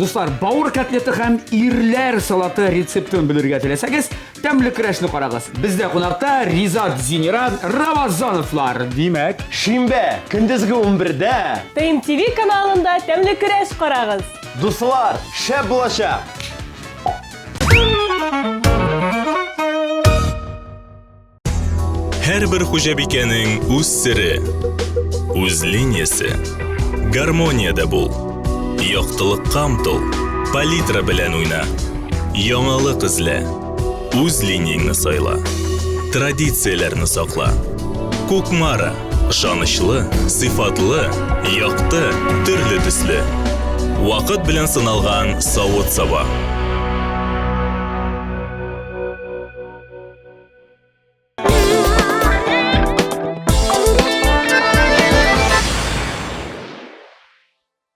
Дуслар, бавыр котлеты һәм ирләр салаты рецептын белергә теләсәгез, тәмле көрәшне карагыз. Бездә кунакта Ризат Зиниран Рамазановлар. Димәк, Шимбә, көндезге 11-дә. ТМТV каналында тәмле көрәш карагыз. Дуслар, шәп булачак! Һәрбер хуҗабикәнең үз сере, үз линиясе. Гармониядә бул. Яктылыкка омтыл. Палитра белән уйна. Яңалык эзлә. Үз линияңне сайла. Традицияләрне сакла. Кукмара. Ышанычлы, сыйфатлы, якты, төрле төсле. Вакыт белән сыналган савыт-саба.